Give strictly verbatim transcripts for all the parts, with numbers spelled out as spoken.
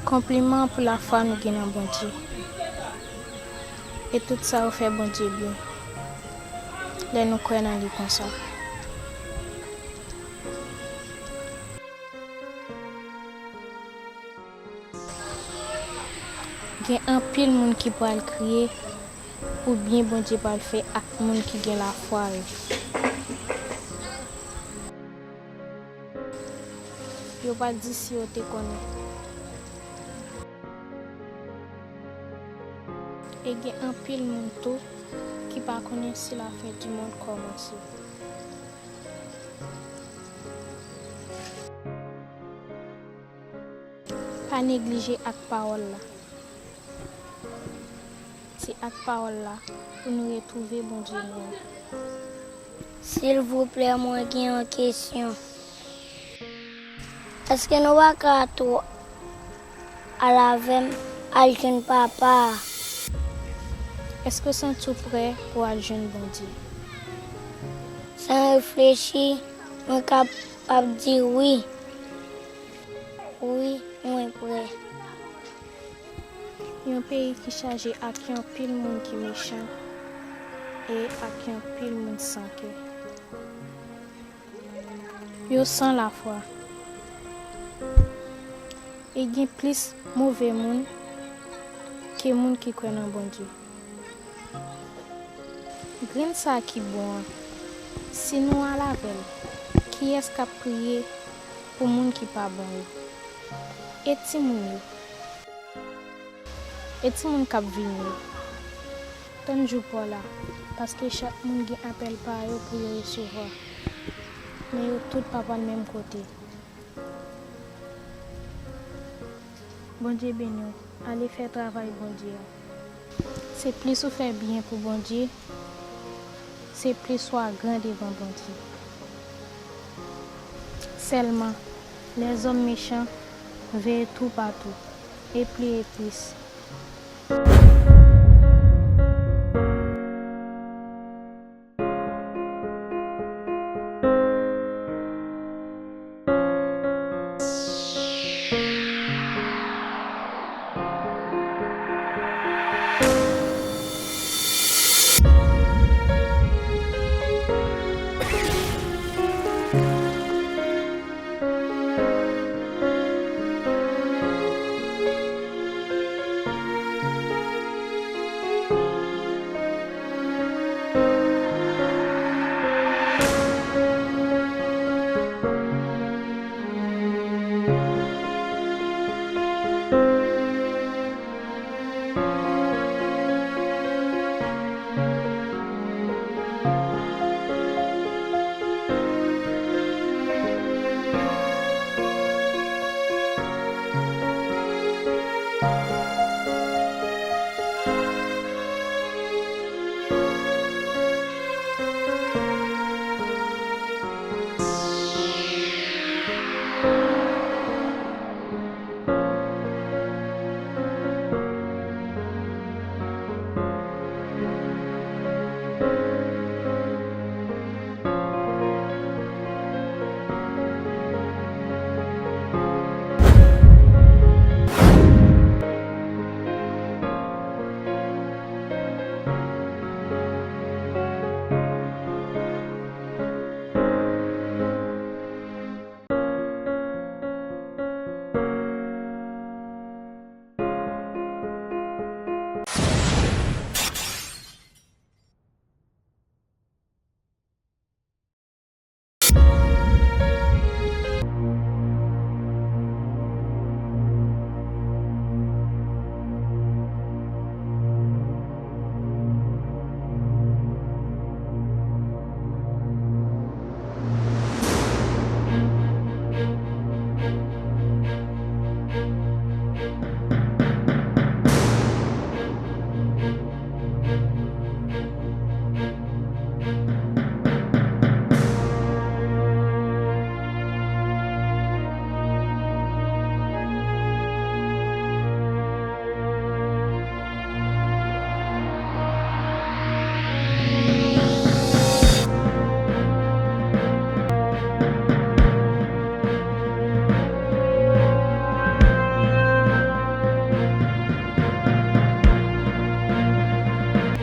Konpliman pou lafwa nou gen nan Bondye. E tout sa yo fè Bondye byen, lè nou kwè nan li konsa. Gen anpil moun ki pral kriye pou byen Bondye pral fè ak moun ki gen lafwa yo. Yo pral di si yo te konnen. E gen anpil moun tou ki pa konnen si lafen di mond kòmanse. Pa neglije ak pawòl la. Se ak pawòl la pou nou retwouve Bondye nou an. Silvouplè, mwen gen yon kesyon. Èske nou pa ka tou al avè m al jwenn Papa a? Èske w santi w prè pou w al jwenn Bondye? San reflechi, mwen kapab di wi. Wi, mwen prè. Yon peyi ki chaje ak yon pil moun ki mechan e ak yon pil moun san kè. Yo san lafwa. E gen plis move moun ke moun ki kwè nan Bondye. Grenn sa ki bon an, si nou al avè l, kiyès k ap priye pou moun ki pa bon yo? E timoun yo? E timoun k ap vini yo? Tann jou pa w la, paske chak moun gen apèl pa yo pou yo resevwa, men yo tout pa pral menm kote. Bondye beni w. Ale fè travay Bondye a. Se plis ou fè byen pou Bondye, se plis w a gran devan Bondye. Sèlman, lèzòm mechan veye toupatou, e pli e plis.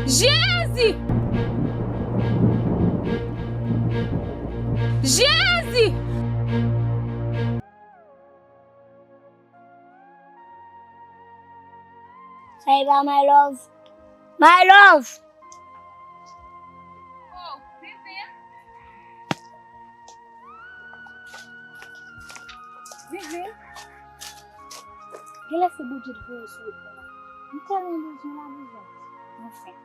Jezi! Jezi! Sa e pa my love? My love! Oh, Vivi! Vivi! Genlè se Bondye t voye sou wout mwen la. M tèlman bezwen la, Vivi. Anfen.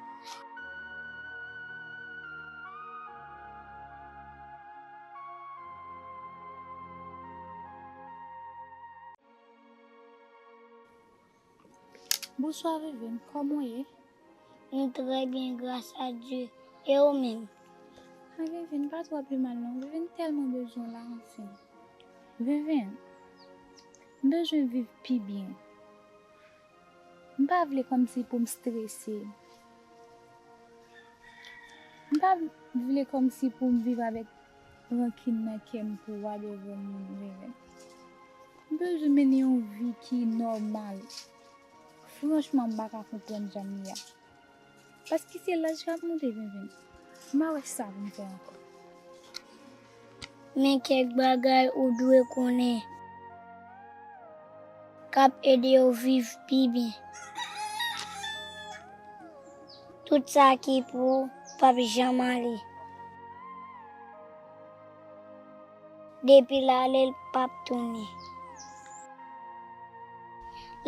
Bonswa, Vivine. Kòman w ye? M trè byen, gras a Dye. E ou menm? A, Vivine, pa twò pi mal non. Vivine tèlman bezwen w la, anfen. Vivine, m bezwen viv pi byen. M pa vle kòmsi pou m strese. M pa vle kòmsi pou m viv avèk rankin nan kè m pou w a devan moun, Vivine. M bezwen mennen yon vi ki nòmal. Franchman, m pa ka konprann jan m ye a. Paske se laj k ap monte, Vivine. M pa wè sa pou m fè ankò. Men kèk bagay ou dwe konnen k ap ede w viv pi byen. Tout sa ki pou ou p ap janm ale. Depi l ale, l p ap tounen.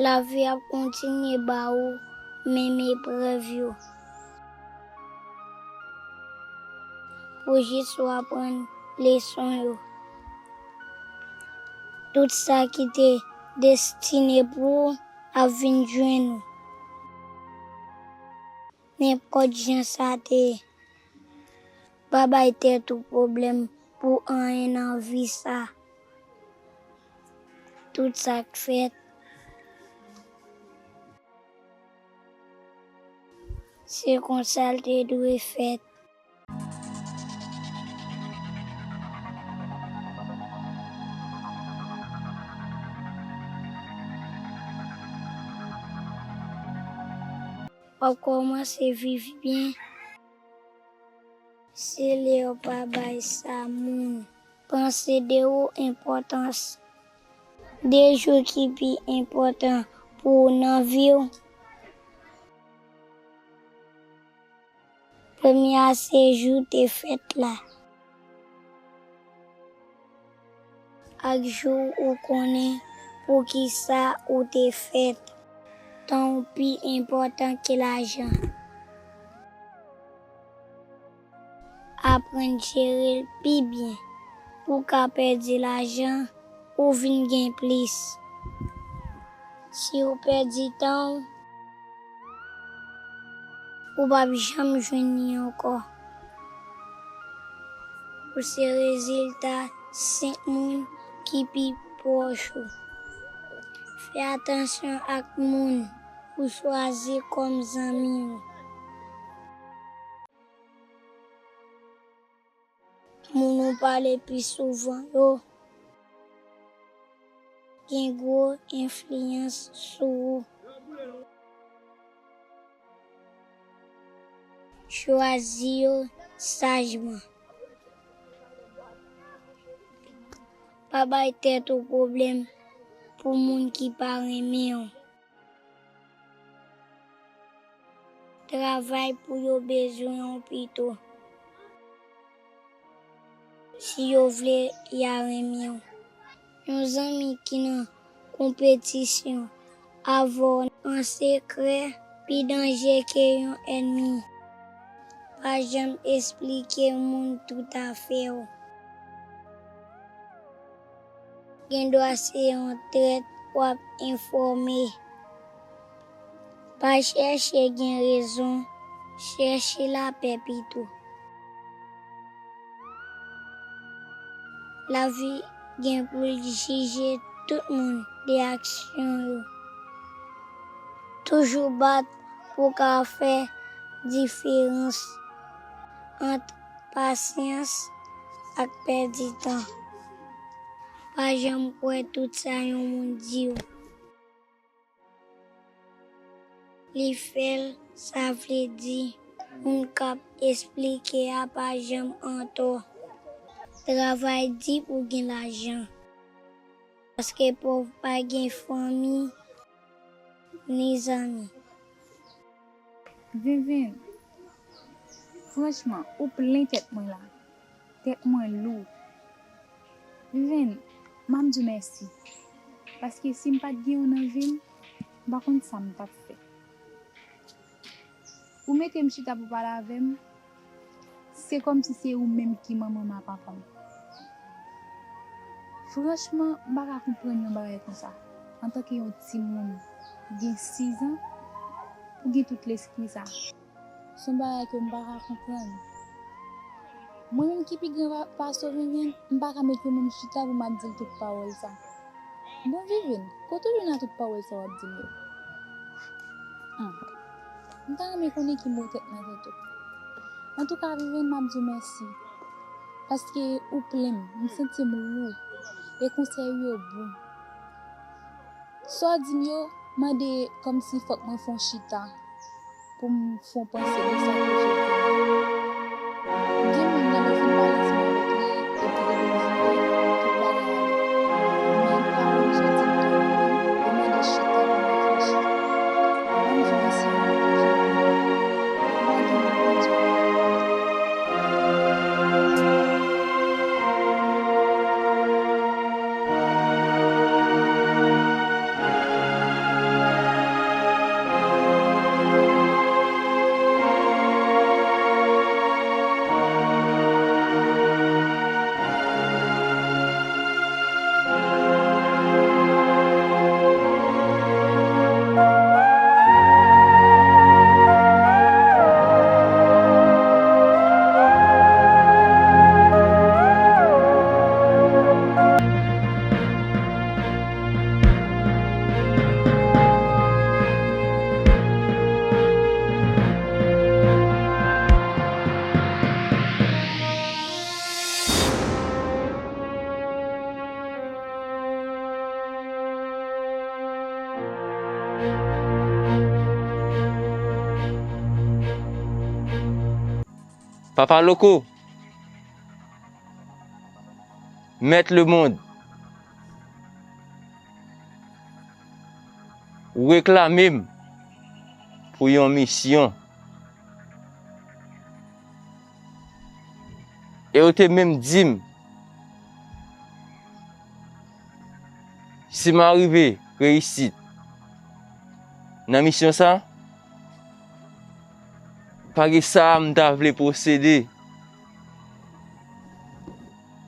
Lavi ap kontinye ba ou menm eprèv yo. Pou jis ou aprann leson yo. Tout sa ki te destine pou ou ap vin jwenn ou. Nenpòt jan sa te ye, pa bay tèt ou pwoblèm pou anyen nan vi sa. Tout sa k fèt, se konsa l te dwe fèt. W ap kòmanse viv byen. Se lè w pa bay sa moun panse de ou enpòtans. De jou ki pi enpòtan pou ou nan vi w. Premye a se jou te fèt la. Ak jou ou konnen poukisa ou te fèt. Tan w pi enpòtan ke lajan. Aprann jere l pi byen. Ou ka pèdi lajan, ou vin gen plis. Si w pèdi tan w, ou p ap janm jwenn li ankò. Ou se rezilta senk moun ki pi pwòch ou. Fè atansyon ak moun ou chwazi kòm zanmi w. Moun ou pale pi souvan yo gen gwo enfliyans sou ou. Chwazi yo sajman. Pa bay tèt ou pwoblèm pou moun ki pa renmen w. Travay pou yo bezwen w pito. Si yo vle, y a renmen w. Yon zanmi ki nan konpetisyon avè w an sekrè pi danje ke yon ènmi. Pa janm esplike moun tout afè w. Gendwa se yon trèt w ap enfòme. Pa chèche gen rezon, chèche lapè pito. Lavi gen pou l jije tout moun de aksyon yo. Toujou bat pou w ka fè diferans ant pasyans ak pèdi tan. Pa janm kwè tout sa yon moun di w. Li fè l Sa vle di, moun k ap esplike a pa janm antò. Travay di pou gen lajan. Paske pòv pa gen fanmi, ni zanmi. Venvenn, franchman, ou plen tèt mwen la. Tèt mwen lou. Venvenn, m ap di w mèsi. Paske si m pa t gen ou nan vi m, m pa konn sa m t ap fè. Ou mete m chita pou pale avè m, se kòmsi se ou menm ki manman m ak papa m. Franchman, m pa ka konprann yon bagay konsa. Antanke yon timoun ki gen sis an, pou gen tout lespri sa. Se yon bagay ke m pa ka konprann. Mwen menm ki pi gran pa, pase w Venvenn, m pa ka met yon moun chita pou m ap di l tout pawòl sa. Bon Venvenn, kote w jwenn a tout pawòl sa w ap di m yo? Hum. M ta renmen konnen ki mo tèt nan tèt ou. Antouka Venvenn, m ap di w mèsi. Paske ou plen m, m santi m lou. E konsèy ou yo bon. Sa w di m yo mande kòmsi fòk mwen fè yon chita pou m fè yon panse de sa ke w sot di m. Gen moun lè mwen fin pale ansanm avèk li epi li vin vire, tout bagay ale. Men pawòl ou sot di m yo mande chita pou m reflechi. Ban m fè yon silans. Papa Loko, Mèt Lemonn, ou reklame m pou yon misyon. E ou te menm di m, si m arive reyisit nan misyon sa, pa gen sa m ta vle posede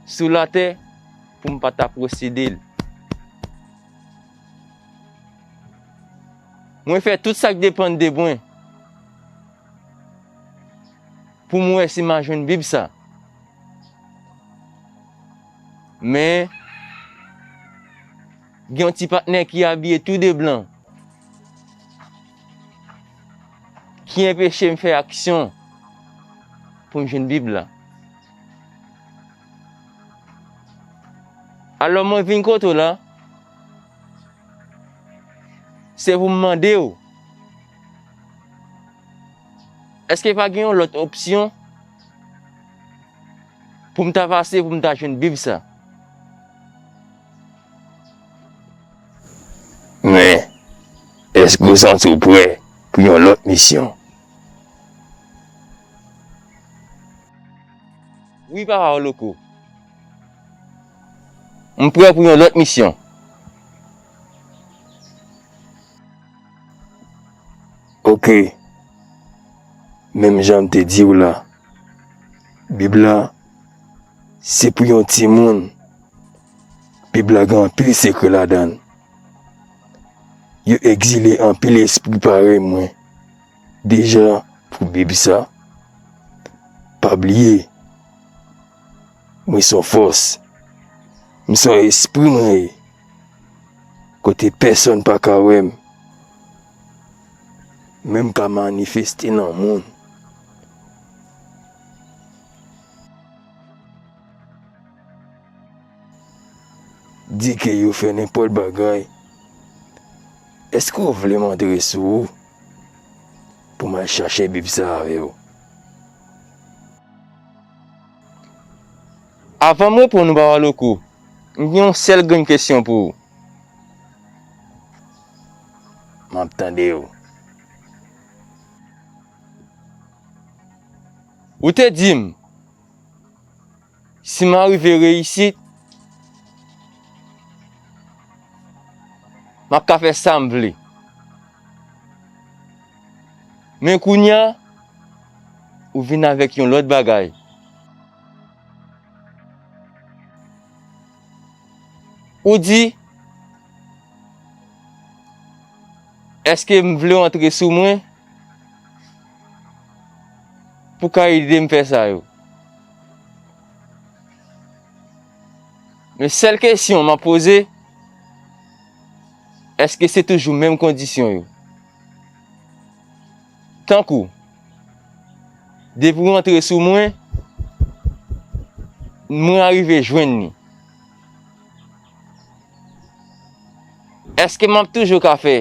sou latè pou m pa ta posede l. Mwen fè tout sa k depann de mwen pou m wè si m a jwenn Bib sa. Men, gen yon ti patnè ki abiye tou de blan ki enpeche m fè aksyon pou m jwenn Bib la. Alò mwen vin kote w la, se pou m mande w, èske pa gen yon lòt opsyon pou m ta pase pou m ta jwenn Bib sa? Men, èske w santi w prè pou yon lòt misyon? Wi, Papa Loko. M prè pou yon lòt misyon. Oke. Menm jan m te di w la, Bib la, se pou yon timoun. Bib la gen anpil sekrè ladan l. Yo egzile anpil espri parèy mwen deja pou Bib sa. Pa bliye, mwen se yon fòs. M se yon espri mwen ye. Kote pèsonn pa ka wè m. Men m ka manifeste nan moun. Di ke yo fè nenpòt bagay. Èske w vle m antre sou ou? pou m al chache bib sa avè w. Avan m reponn ou, Papa Loko, m gen yon sèl grenn kesyon pou ou. M ap tande w. Ou te di m, si m arive reyisit, m ap ka fè sa m vle. Men kounye a, ou vin avèk yon lòt bagay. Ou di, èske m vle w antre sou mwen pou w ka ede m fè sa yo? Men sèl kesyon m ap poze, èske se toujou menm kondisyon yo? Tankou, depi w antre sou mwen, mwen arive jwenn li. Èske m ap toujou ka fè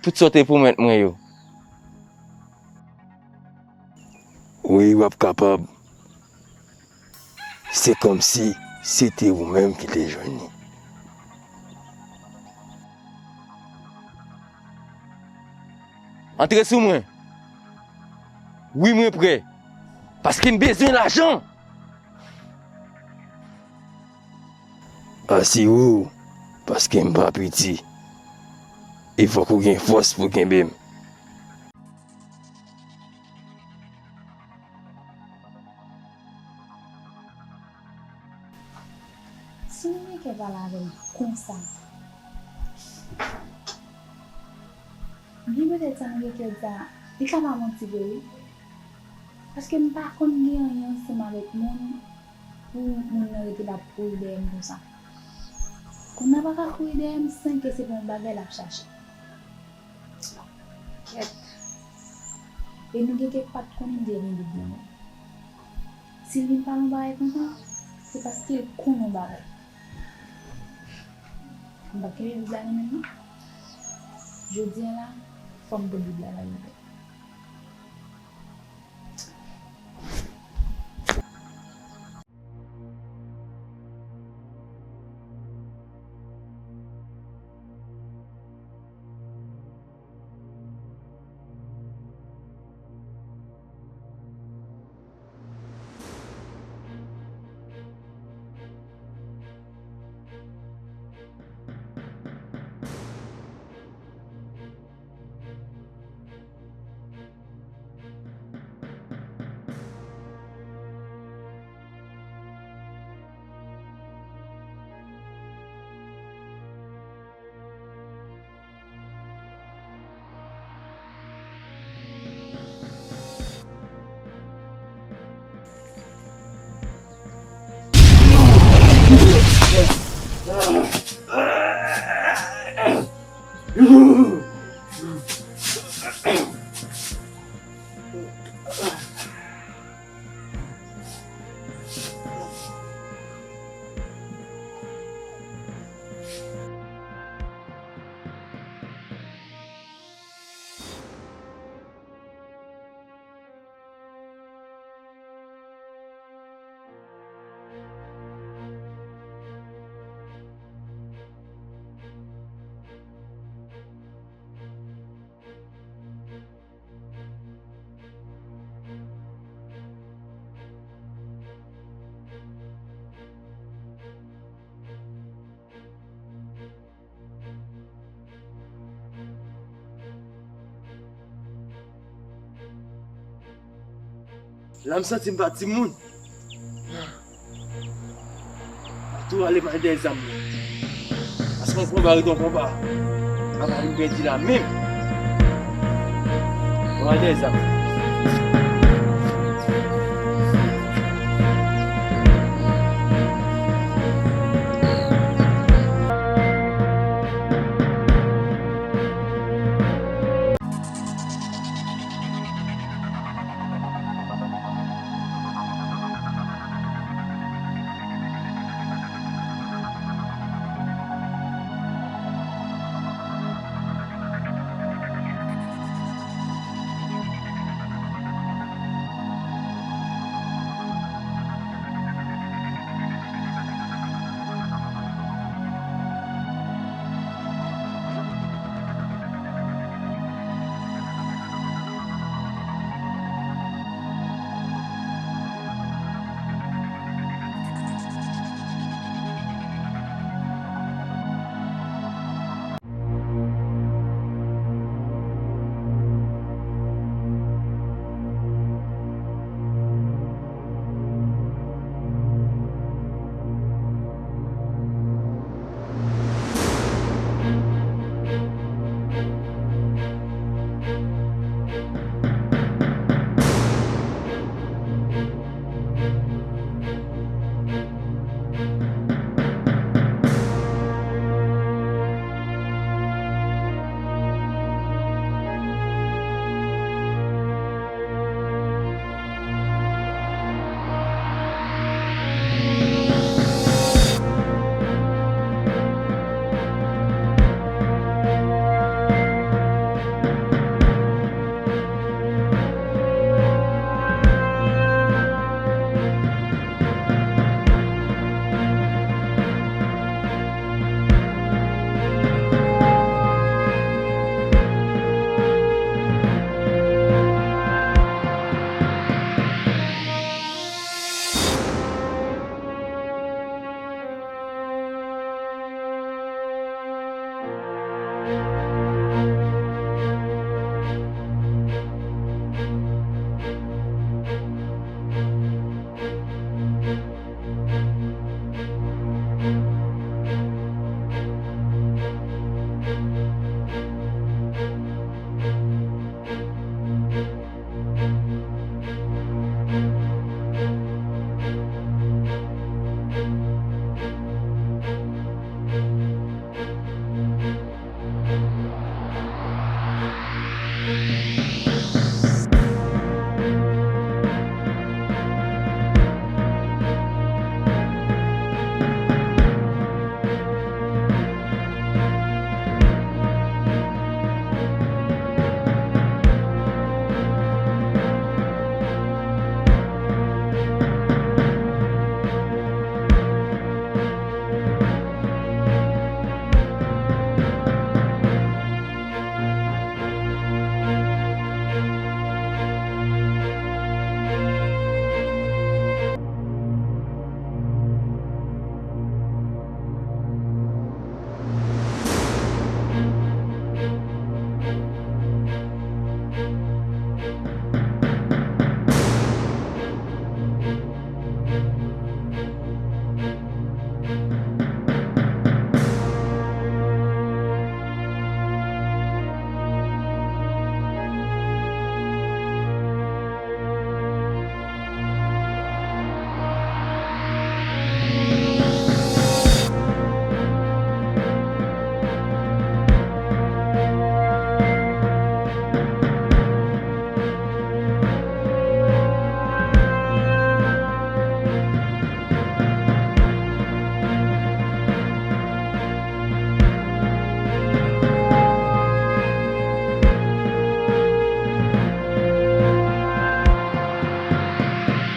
tout sa w te pwomèt mwen yo? Wi, w ap kapab. Se kòmsi se te ou menm ki te jwenn li. Antre sou mwen. Wi, mwen prè. Paske m bezwen lajan. Asire w, paske m pa piti. E fòk ou gen fòs pou kenbe m. Si nou gen kè pale avè m konsa, gen petèt sa nou gen kè di a, li ka pa manti vre wi. Paske m pa konn gen anyen ansanm avèk moun pou moun nan rete l ap kouri dèyè m konsa. Kounye a pa ka kouri dèyè m san ke se pa yon bagay l ap chache. Kèt. E nou gen kèk pa t konnen m te gen bib nan men. Si l vin pale yon bagay konsa, se paske l konn yon bagay. M p ap kenbe bib la nan men m non. Jodi a la, fò m pran bib la bay Libè. La m santi m pa timoun. M ap tou ale m al dèyè zam mwen. Paske yon konba ret yon konba. M pa ka vin pèdi la menm. M al dèyè zam mwen.